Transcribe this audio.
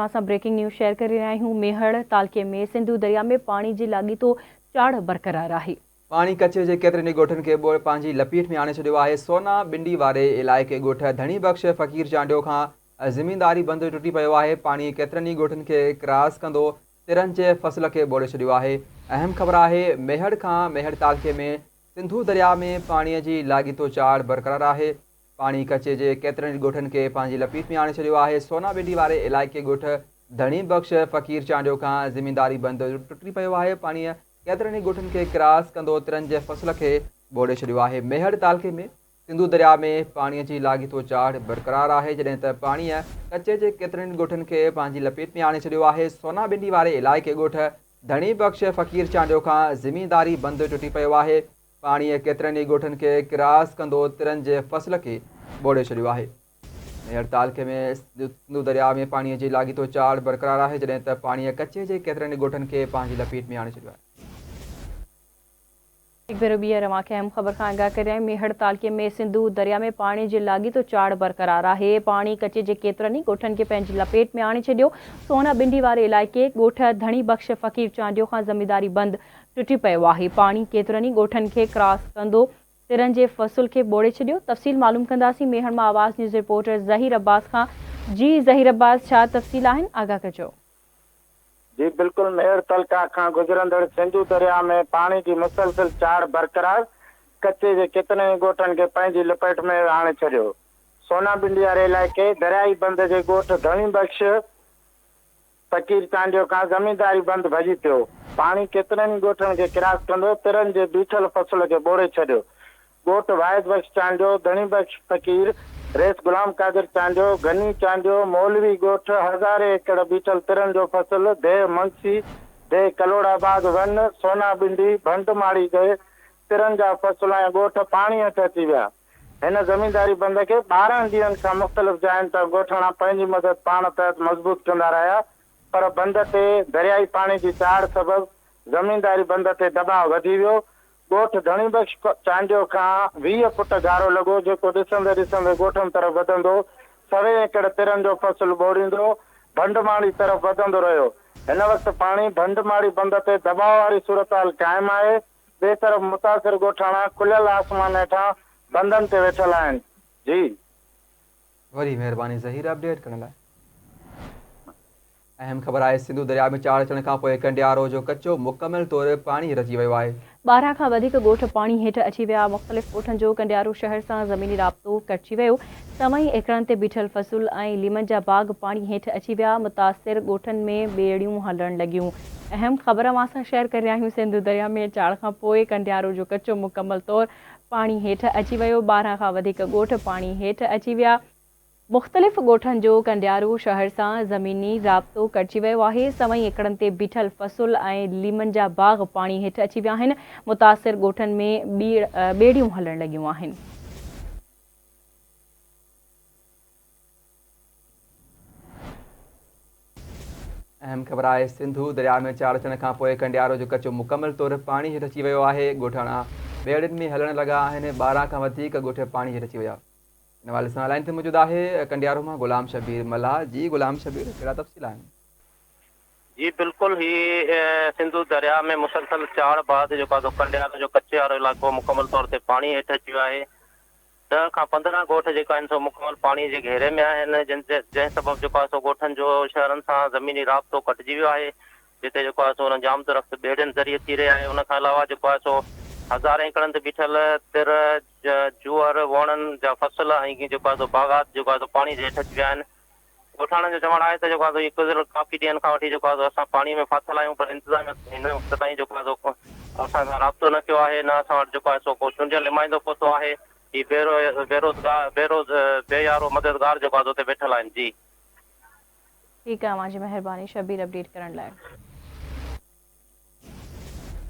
اوهان سان breaking news share ڪري رهيا آهيون ميهڙ تعلقي ۾ سنڌو درياء ۾ پاڻي جي لاڳيتو چاڙهه برقرار آهي. پاڻي ڪچي جي ڪيترن ئي ڳوٺن کي ٻوڙ پنهنجي لپيٽ ۾ آڻي ڇڏيو آهي. سونا ٻنڊي واري علائقي ڳوٺ ڌڻي بخش فقير چانڊيو کان زمينداري بند ٽٽي پيو آهي. پاڻي ڪيترن ئي ڳوٺن کي ڪراس ڪندو ترن جي فصل کي ٻوڙي ڇڏيو آهي. اهم خبر آهي ميهڙ کان ميهڙ تعلقي ۾ سنڌو درياء ۾ پاڻي جي لاڳيتو چاڙهه برقرار آهي. پاڻي ڪچي جي ڪيترن ئي ڳوٺن کي پنهنجي لپيٽ ۾ آڻي ڇڏيو آهي. سونا ٻنڊي واري علائقي ڳوٺ ڌڻي بخش فقير چانڊيو کان زمينداري بند ٽٽي پيو آهي. پاڻيء ڪيترن ئي ڳوٺن کي ڪراس ڪندو ترن جي فصل کي ٻوڙي ڇڏيو آهي. ميهڙ تعلقي ۾ سنڌو درياء ۾ پاڻي جي لاڳيتو چاڙهه برقرار آهي، جڏهن ته پاڻيء ڪچي جي ڪيترن ئي ڳوٺن کي پنهنجي لپيٽ ۾ آڻي ڇڏيو آهي. سونا ٻنڊي واري علائقي ڳوٺ ڌڻي بخش فقير چانڊيو کان زمينداري بند ٽٽي پيو آهي. پاڻيء ڪيترن ئي ڳوٺن کي ڪراس ڪندو ترن جي فصل کي ٻوڙي ڇڏيو آهي. ميهڙ تعلقي ۾ سنڌو درياء ۾ پاڻيء جي لاڳيتو چاڙهه برقرار آهي، جڏهن ته پاڻيء ڪچي جي ڪيترن ئي ڳوٺن کي پنهنجي لپيٽ ۾ آڻي ڇڏيو آهي. هڪ ڀيرو ٻيهر اوهان کي اهم خبر کان آگاهه ڪري رهيا آهيون، ميهڙ تعلقي ۾ سنڌو درياء ۾ پاڻي جي لاڳيتو چاڙهه برقرار آهي، پاڻي ڪچي جي ڪيترن ئي ڳوٺن کي پنهنجي لپيٽ ۾ آڻي ڇڏيو، سونا ٻنڊي واري علائقي ڳوٺ ڌڻي بخش فقير چانڊيو کان زمينداري بند ٽٽي پيو آهي، پاڻي ڪيترن ئي ڳوٺن کي ڪراس ڪندو ترن جي فصل کي ٻوڙي ڇڏيو، تفصيل معلوم ڪنداسين ميهڙ مان آواز نيوز رپورٽر ظهير عباس کان، جي ظهير عباس ڇا تفصيل آهن آگاهه ڪجو. جي بلڪل ميهڙ تعلقه کان گذرندڙ سنڌو درياء ۾ پاڻي جي مسلسل چاڙهه برقرار، ڪچي جي ڪيترن ئي ڳوٺن کي پنهنجي لپيٽ ۾ آڻي ڇڏيو، سونا ٻنڊي واري علائقي دريائي بند جي ڳوٺ ڌڻي بخش، فقير چانڊيو کان زمينداري بند ڀڄي پيو. پاڻي ڪيترن ئي ڳوٺن کي ڪراس ڪندو ترن جي بيٺل فصل کي ٻوڙي ڇڏيو. ڳوٺ واحد بخش چانڊيو، ڌڻي بخش فقير، رئيس غلام قادر چانڊيو، غني چانڊيو، مولوي ڳوٺ، هزارين ايڪڙ بيٺل ترن جو فصل، ديهه منگسي، ديهه ڪلوڙ آباد، ون، سونا ٻنڊي، ڀنڊ ماڙي جي ترن جا فصل ۽ ڳوٺ پاڻي هيٺ اچي ويا. هن زمينداري بند کي 12 ڏينهن کان مختلف جاين تان ڳوٺاڻا پنهنجي مدد پاڻ تحت مضبوط ڪندا رهيا پر بند تي دريائي پاڻي جي چاڙهه سبب زمينداري بند تي دٻاء وڌي ويو. ڳوٺ ڌڻي بخش چانڊيو کان 20 فٽ گهارو لڳو جيڪو ڏسندي ڏسندي ڳوٺن طرف وڌندو سوين ايڪڙ ترن جو فصل ٻوڙيندو ڀنڊ ماڙي طرف وڌندو رهيو. هن وقت پاڻي ڀنڊ ماڙي بند تي دٻاء واري صورتحال قائم آهي. ٻئي طرف متاثر ڳوٺاڻا کليل آسمان هيٺان بندن تي ويٺل آهن. جي. وڏي مهرباني ظهير اپڊيٽ ڪرڻ لاء. اهم خبر آهي سنڌو درياء ۾ چاڙهه اچڻ کان پوء ڪنڊيارو جو ڪچو مڪمل طور پاڻي هيٺ اچي ويو آهي. 12 کان وڌيڪ ڳوٺ پاڻي هيٺ اچي ويا، مختلف ڳوٺن جو ڪنڊيارو شهر سان زميني رابطو ڪٽجي ويو، سوين ايڪڙن تي بيٺل فصل ۽ ليمن جا باغ پاڻي هيٺ اچي ويا، متاثر ڳوٺن ۾ ٻيڙيون هلڻ لڳيون. اهم خبر اوهان سان شيئر ڪري رهيا آهيون سنڌو درياء ۾ چاڙهه کان پوء ڪنڊيارو جو ڪچو مڪمل طور پاڻي هيٺ اچي ويو، 12 کان وڌيڪ ڳوٺ پاڻي هيٺ اچي ويا، مختلف ڳوٺن جو ڪنڊيارو شهر سان زميني رابطو ڪٽجي ويو آهي، سوين ايڪڙن تي بيٺل فصل ۽ ليمن جا باغ پاڻي هيٺ اچي ويا آهن، متاثر ڳوٺن ۾ ٻيڙيون هلڻ لڳيون آهن. اهم خبر آهي سنڌو درياء ۾ چاڙهه اچڻ کان پوء ڪنڊيارو جو ڪچو مڪمل طور پاڻي هيٺ اچي ويو آهي، ڳوٺاڻا ٻيڙين ۾ هلڻ لڳا آهن، 12 کان وڌيڪ ڳوٺ پاڻي هيٺ اچي ويا. ان حوالي سان لائين تي موجود آهي ڪنڊيارو مان غلام شبير ملاح، جي غلام شبير ڪهڙا تفصيل آهن؟ جي بلڪل هي سنڌو درياء ۾ مسلسل چاڙهه بعد جيڪو آهي سو ڪنڊيارو جو ڪچي وارو علائقو مڪمل طور تي پاڻي هيٺ اچي ويو آهي، 10 کان 15 ڳوٺ جيڪا آهن سو مڪمل پاڻي جي گهيري ۾ آهن جن جنهن سبب جيڪو آهي سو ڳوٺن جو شهرن سان زميني رابطو ڪٽجي ويو آهي جتي جيڪو آهي سو انهن جي آمد رفت ٻيڙين ذريعي ٿي رهي آهي ان کان علاوه جيڪو آهي سو هزارين ايڪڙن تي بيٺل تر جوئر ووڻن جا فصل ۽ جيڪو آهي سو باغات جيڪو آهي سو پاڻي جي هيٺ اچي ويا آهن ڳوٺاڻن جو چوڻ آهي ته جيڪو آهي سو هي گذريل ڪافي ڏينهن کان وٺي جيڪو آهي سو اسان پاڻي ۾ ڦاٿل آهيون پر انتظاميا هن وقت تائين جيڪو آهي سو اسان سان رابطو نه ڪيو آهي نه اسان وٽ جيڪو آهي سو ڪو چونڊيل نمائندو پهتو آهي هي بيروزگار بيروز بي يارو مددگار جيڪو آهي سو اتي ويٺل آهن جي. ٺيڪ آهي اوهان جي مهرباني شبير اپڊيٽ ڪرڻ لاء.